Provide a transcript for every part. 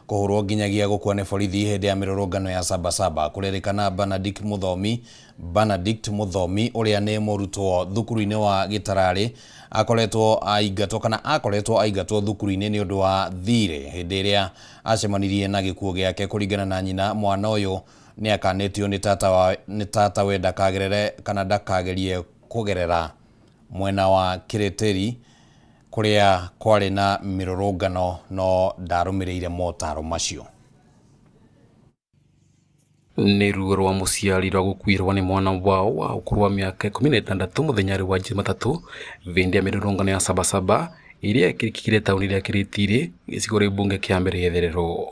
Kũhũrwo nginyagia gũkua nĩ borithi hĩndĩ ya mĩrũrũngano ya Sabasaba. Kũrerĩkana Benedict Muthomi, Benedict Muthomi ũrĩa nĩ mũrutwo thukuru-inĩ wa Gĩtararĩ akoretwo aingatwo kana akoretwo aingatwo thukuru-inĩ nĩ ũndũ wa thirĩ hĩndĩ ĩrĩa acemanirie na gĩkuũ gĩake. Kũringana na nyina, mwana ũyũ nĩ akanĩtio nĩ tatawe ndakagerere kana ndakagerie kũgerera mwena wa Kĩrĩtĩri kũrĩa kwarĩ na mĩrũrũngano, no ndarũmĩrĩire motaro macio. Nĩ ruo rwa mũciari rwa gũkuĩrwo nĩ mwana wao wa ũkũrũ wa mĩaka 16 mũthenya wa Jumatatũ hĩndĩ ya mĩrũrũngano ya Sabasaba ĩrĩa ĩkĩkire taũni ya Kĩrĩtĩrĩ, gĩcigo mbunge kĩa Mĩrĩtherero.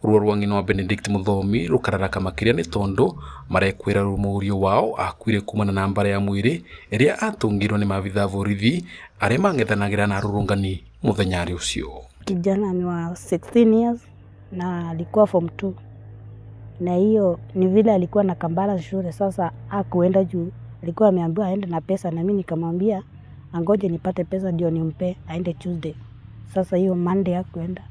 Ruo rwa ng'ina wa Benedict Muthomi rũkararaka makĩria nĩ tondũ marekwĩra mũriũ wao akuire kumana na mbara ya mwĩrĩ ĩrĩa atũngirwo nĩ maabithaa borithi arĩa mang'ethanagĩra na arũrũngani mũthenya ũcio. Kijana ni wa 16 years na alikuwa form 2, na hiyo ni vile alikuwa na kambala shule. Sasa akuenda juu alikuwa ameambiwa aende na pesa, na mimi nikamwambia angoje nipate pesa ndio nimpe aende Tuesday. Sasa hiyo Monday hakuenda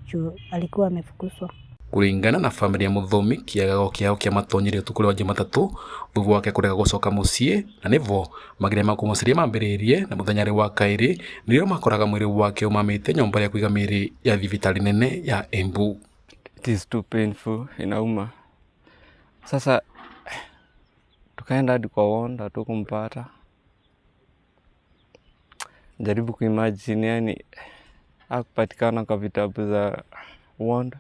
juu alikuwa amefukuzwa. Kũringana na bamĩrĩ ya Muthomi, kĩagago kĩao kĩa matonyire ũtukũ wa Jumatatũ thutha wake kũrega gũcoka mũciĩ, na nĩvo mageria ma kũmũcaria mambĩrĩirie, na mũthenya wa kaĩrĩ nĩrĩo makoraga mwĩrĩ wake ũmamĩte nyũmba ya kũiga mĩĩrĩ ya thibitarĩ nene ya Embu. It is too painful, inauma. Sasa tukaenda hadi kwa ward, hatukumpata. Jaribu kuimagine, yani hakupatikana kwa vitabu za ward.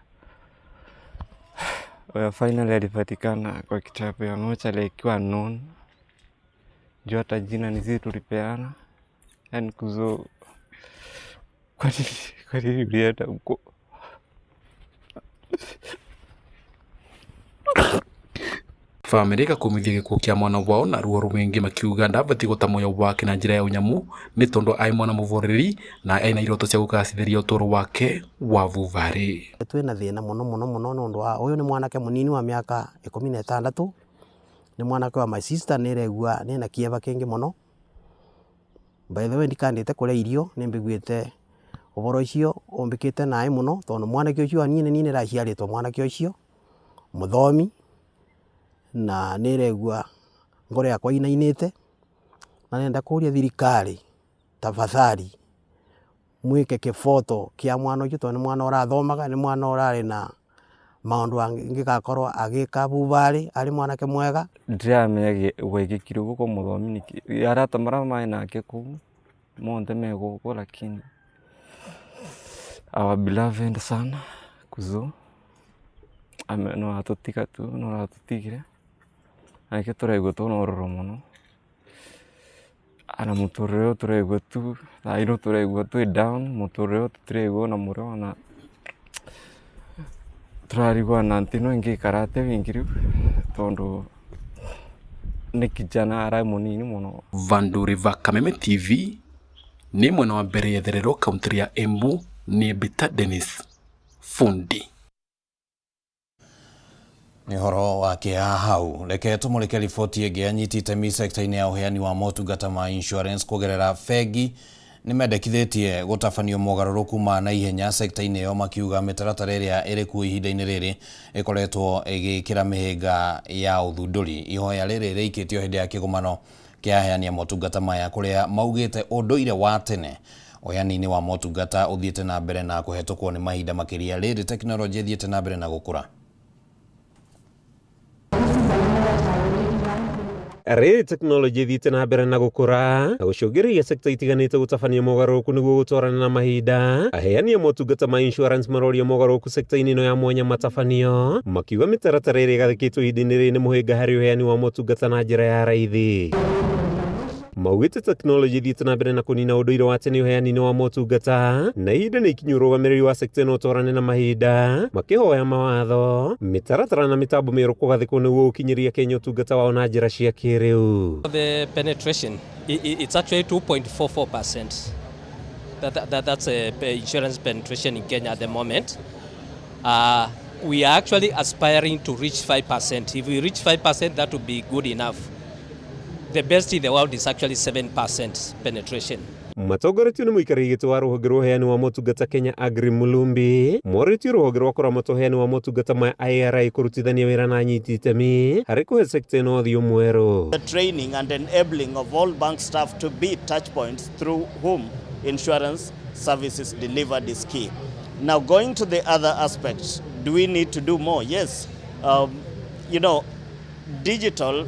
Well, finally alipatikana kwa kitabu ya mochari ikiwa known. Juu hata jina ni sisi tulipeana. Yani kuzo, kwa nini ulienda huko? Bamĩrĩ ĩgakumithia gĩkuũ kĩa mwana wao na ruo rwingĩ, makiuga ndabatiĩ gũta muoyo wake na njĩra ya ũnyamu nĩ tondũ aĩ mwana mũboreri na ena iroto cia gũgacĩrithia ũtũũro wake wa vuvarĩ. Twĩna thĩna mũno mũno mũno nĩ ũndũ wa ũyũ nĩ mwanake mũnini wa mĩaka 16, nĩ mwanake wa my sister. Nĩ regua nĩna kĩeva kĩngĩ mũno. By the way, ndikandĩte kũrĩa irio, nĩ mbiguĩte ũhoro ũcio ũmbĩkĩte naĩ mũno, tondũ mwanake ũcio niĩ nĩ niĩ ndĩraciarĩtwo, mwanake ũcio mũthomi, na nĩ regua ngoro yakwa ĩinainĩte, na nenda kũria thirikari, tafadhali mwĩke kĩboto kĩa mwana ũcio, tondũ nĩ mwana ũrathomaga, nĩ mwana ũrarĩ na maũndũ angĩgakorwo agĩka bubarĩ arĩ mwanake mwega. Ndiramenya gwekĩkire ũguo kwa Mũthomi nĩkĩ. Arata marĩa marĩ nake kũu monthe me gũkũ, lakini our beloved son Kuzo no atũtiga tu, no aratũtigire, na nĩkĩo tũraigua twĩna ũrũrũ mũno ana mũtũrĩre ũyũ tũraigua tu thaa ino tũraigua twĩ down, mũtũrĩre ũyũ tũtiraigua ona mũrĩo, ona tũrarigwo ona ntino ĩngĩikara atĩa wingi rĩu, tondũ nĩ kijana arĩ mũnini mũno. Vanduri va Kameme TV nĩ mwena wa mbere yetherero kaunti ya Embu, nĩ Bita Dennis Fundi. Nĩ ũhoro wa kĩeha hau. Reke tũmũrĩke riboti ĩngĩ. Anyiti itemi sekta-inĩ ya ũheani wa motungata ma insurance kũgerera bengi nĩ mendekithĩtie gũtabanio mogarũrũku ma naihenya sekta-inĩ ĩyo, makiuga mĩtaratara ĩrĩa ĩrĩ kuo ihinda-inĩ rĩrĩ ĩkoretwo ĩgĩkĩra mĩhĩnga ya ũthundũri. Ihoya rĩrĩ rĩikĩtio hĩndĩ ya kĩgomano kĩa aheani a motungata maya, kũrĩa maugĩte ũndũire wa tene ũheani-inĩ wa motungata ũthiĩte na mbere na kũhetũkwo nĩ mahinda, makĩria rĩrĩ tekinoronjĩ ĩthiĩte na mbere na gũkũra. Rĩrĩ tekinoronjĩ ĩthiĩte na mbere na gũkũra na gũcũngĩrĩria sekta itiganĩte gũtabania mogarũrũku nĩguo gũtwarana na mahinda, aheani a motungata ma insurance maroria mogarũrũku sekta-inĩ ĩno ya mwanya matabanio, makiuga mĩtaratara ĩrĩa ĩgathĩkĩtwo ihinda-inĩ rĩrĩ nĩ mũhĩnga harĩ ũheani wa motungata na njĩra ya raithi. Maugĩte tekinoronjĩ ĩthiĩte na mbere na kũnina ũndũire wa tene ũheani-inĩ wa motungata, na ihinda nĩ ikinyu ũrũgamĩrĩri wa sekta ĩno ũtwarane na mahinda, makĩhoya mawatho, mĩtaratara na mĩtambo mĩerũ kũgathĩkwo nĩguo gũkinyĩria Kenya ũtungata wao na njĩra cia kĩrĩu. The penetration, it's actually 2.44%. That's a insurance penetration in Kenya at the moment. We are actually aspiring to reach 5%. If we reach 5%, that would be good enough. The best in the world is actually 7% penetration. Matongoretio nĩ mũikarĩri gĩtĩ wa rũhonge rwa ũheani wa motungata Kenya Agri Mulumbi, morĩtio rũhonge rwa kũramata ũheani wa motungata ma IRA kũrutithania wĩra na anyiti itemi harĩ kũhe sekta ĩno ũthiũ mwerũ. The training and enabling of all bank staff to be touch points through whom insurance services delivered is key. Now, going to the other aspects, do we need to do more? Yes. Digital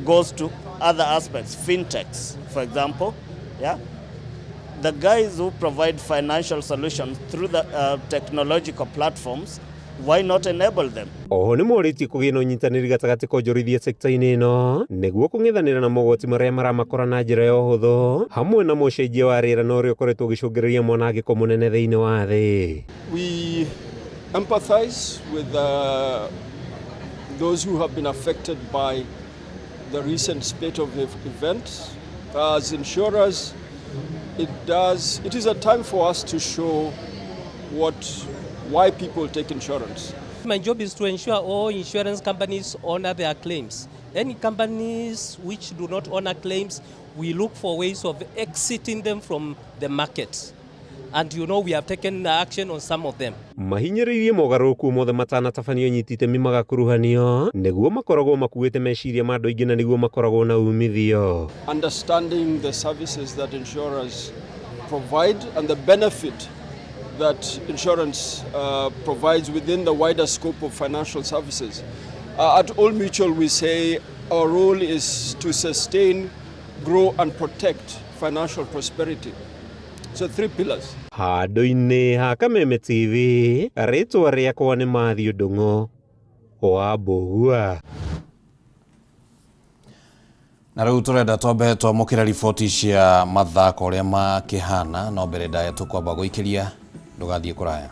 goes to other aspects, fintechs, for example. Yeah, the guys who provide financial solutions through the technological platforms, why not enable them? Oho nĩ morĩtie kũgĩe na ũnyitanĩri gatagatĩ ka onjorithia sekta-inĩ ĩno nĩguo kũng'ethanĩra na mogwati marĩa maramakora na njĩra ya ũhũthũ, hamwe na mũcenjia wa rĩera na ũrĩa ũkoretwo ũgĩcũngĩrĩria mwanangĩko mũnene thĩinĩ wa thĩ. We empathize with those who have been affected by the recent spate of events. As insurers, it is a time for us to show why people take insurance. My job is to ensure all insurance companies honor their claims. Any companies which do not honor claims, we look for ways of exiting them from the market. And we have taken action on some of them. Mahinyĩrĩirie mogarũrũku mothe matanatabanio anyiti itemi magakuruhanio nĩguo makoragwo makuĩte meciria ma andũ aingĩ na nĩguo makoragwo na umithio. Understanding the services that insurers provide and the benefit that insurance provides within the wider scope of financial services. At Old Mutual, we say our role is to sustain, grow, and protect financial prosperity. So three pillars. Handũ-inĩ ha Kameme TV, rĩtwa rĩakwa nĩ Matthew Ndung'u wa Mbũgua. Na rĩu tũrenda twambe twamũkĩre riboti cia mathako ũrĩa makĩhana, no mbere ndaya tũkwamba gũikĩria, ndũgathiĩ kũraya.